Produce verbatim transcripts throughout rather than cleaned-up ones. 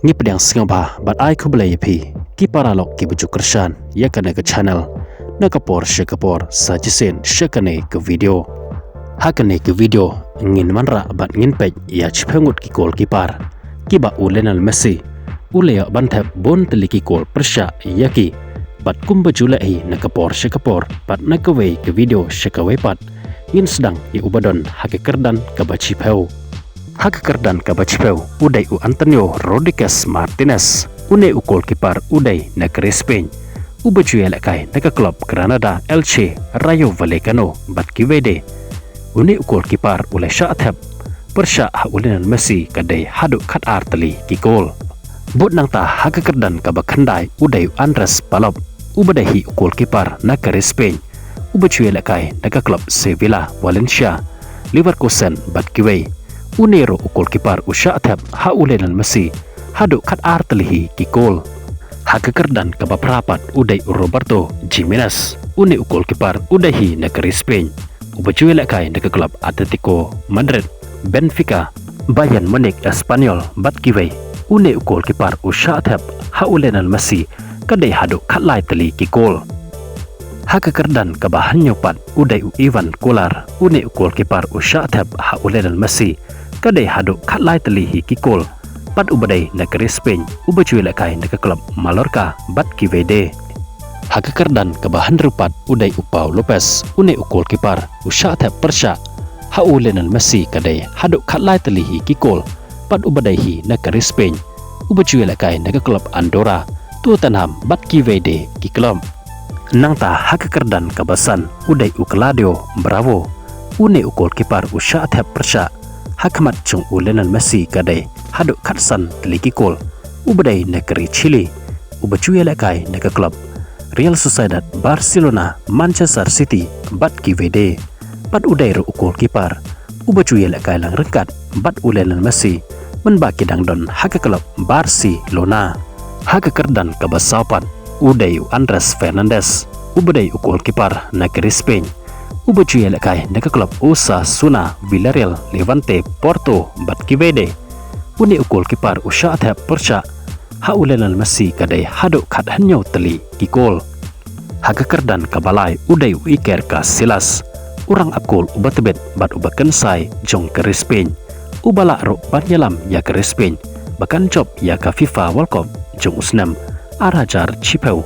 Ngi pdiang sngewbha bad ai khublei ïa phi ki paralok kiba ju kyrshan ïa kane ka channel na ka por sha ka por sa shisien sha kane ka video. Ha kane ka video ngin wanrah bad ngin peit ïa shiphew ngut ki goalkeeper kiba u Lionel Messi u la ïoh ban thep bun tylli ki goal pyrshah ïa ki. Bad kumba ju leh hi na ka por sha ka por bad na kawei ka video sha kawei pat ngin sdang ïa uba don ha ka kyrdan kaba shiphew. Ha ka kyrdan kaba shiphew u dei u Antonio Rodriguez Martinez, une u goalkeeper u dei na ka ri Spain uba ju ïalehkai na ka club Granada, Elche, Rayo Vallecano bad kiwei de. Une u goalkeeper u la shah thep pyrshah ha u Lionel Messi ka dei haduh khatar tylli ki goal. Bad nangta ha ka kyrdan kaba khyndai u dei u Andres Palop uba dei hi u goalkeeper na ka ri Spain uba ju ïalehkai na ka club Sevilla, Valencia, Leverkusen bad kiwei. Une ruh u goalkeeper u shah thep ha u Lionel Messi haduh khatar tylli hi ki goal. Ha ka kyrdan kaba phra pat u dei u Roberto Jimenez, une u goalkeeper u dei hi na ka ri Spain uba ju ïalehkai na ka club Atletico Madrid, Benfica, Bayern Munich, Espanyol bad kiwei. Une u goalkeeper u shah thep ha u Lionel Messi ka dei haduh khatlai tylli ki goal. Ha ka kyrdan kaba hynñiew pat u dei u Ivan Kolar, une u goalkeeper u shah thep ha u Lionel Messi ka dei haduh khatlai tylli hi ki goal. Pat uba dei na ka ri Spain uba ju ïalehkai na ka club Mallorca bad kiwei de. Ha ka kyrdan kaba hynriew pat u dei u Pau Lopez, une u goalkeeper u shah thep pyrshah ha u Lionel Messi ka dei haduh khatlai tylli hi ki goal. Pat uba dei hi na ka ri Spain uba ju ïalehkai na ka club Andorra, Tottenham bad kiwei de ki club. Nangta ha ka kyrdan kaba san u dei u Claudio Bravo, une u goalkeeper u shah thep pyrshah ha khmat jong u Lionel Messi ka dei haduh khatsan tylli ki goal, uba dei na ka ri Chile uba ju ïalehkai na ka club Real Sociedad, Barcelona, Manchester City bad kiwei de. Pat u dei ruh u goalkeeper uba ju ïalehkai lang ryngkat bad u Lionel Messi mynba ki dang don ha ka club Barcelona. Ha ka kyrdan kaba saw pat u dei u Andres Fernandes uba dei u goalkeeper na ka ri Spain uba ju ïalehkai na ka club Osasuna, Villarreal, Levante, Porto bad kiwei de. Une u goalkeeper u shah thep pyrshah ha u Lionel Messi ka dei haduh khathynñiew tylli ki goal. Ha ka kyrdan kaba lai u dei u Iker Casillas, u rangap goal uba tbit bad uba kynsai jong ka ri Spain, uba lah ruh ban ïalam ïa ka ri Spain ba kan jop ïa ka FIFA World Cup jong u snem ar hajar shiphew,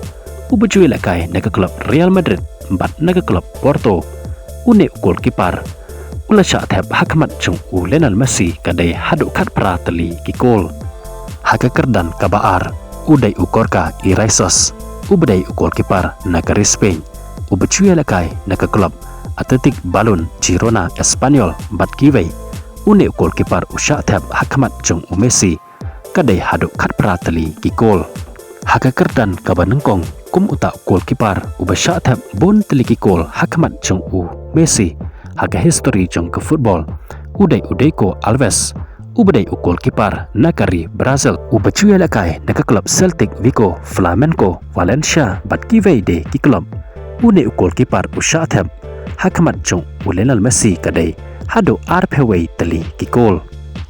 uba ju ïalehkai na ka club Real Madrid bad na ka club Porto. Une u goalkeeper u la shah thep ha khmat jong u Lionel Messi ka dei haduh khatphra tylli ki goal. Ha ka kyrdan kaba ar u dei u Gorka Ireizos, uba dei u goalkeeper na ka ri Spain uba ju ïalehkai na ka club Athletic Balun, Girona, Espanyol bad kiwei. Une u goalkeeper u shah thep ha khmat jong u Messi ka dei haduh khatphra tylli ki goal. Ha ka kyrdan kaba nyngkong kum uta u goalkeeper uba shah thep bun tylli ki goal ha khmat jong u Messi ha ka history jong ka football u dei u Diogo Alves, uba dei u goalkeeper na ka ri Brazil uba ju ïalehkai na ka club Celtic Vigo, Flamengo, Valencia bad kiwei de ki club. Une u goalkeeper u shah thep ha khmat jong u Lionel Messi ka dei haduh arphew wei tylli ki goal.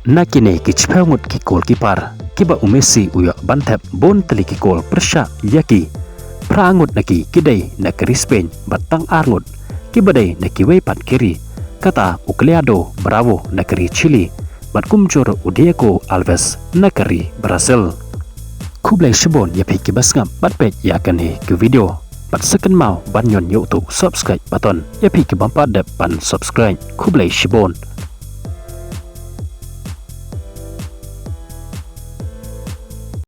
Na kine ki shiphew ngut ki goalkeeper kiba u Messi u ïoh ban thep bun tylli ki goal pyrshah ïa ki, phra ngut na ki ki dei na ka ri Spain bad tang ar ngut kiba dei na kiwei pat ki ri, kata u Claudio Bravo na ka ri Chile bad kumjuh ruh u Diogo Alves na ka ri Brazil. Khublei shibun ïa phi kiba sngap bad peit ïa kane ka video. Bad sa kynmaw ban ñion ïa uto u subscribe button ïa phi kibym pat dep ban subscribe. Khublei shibun.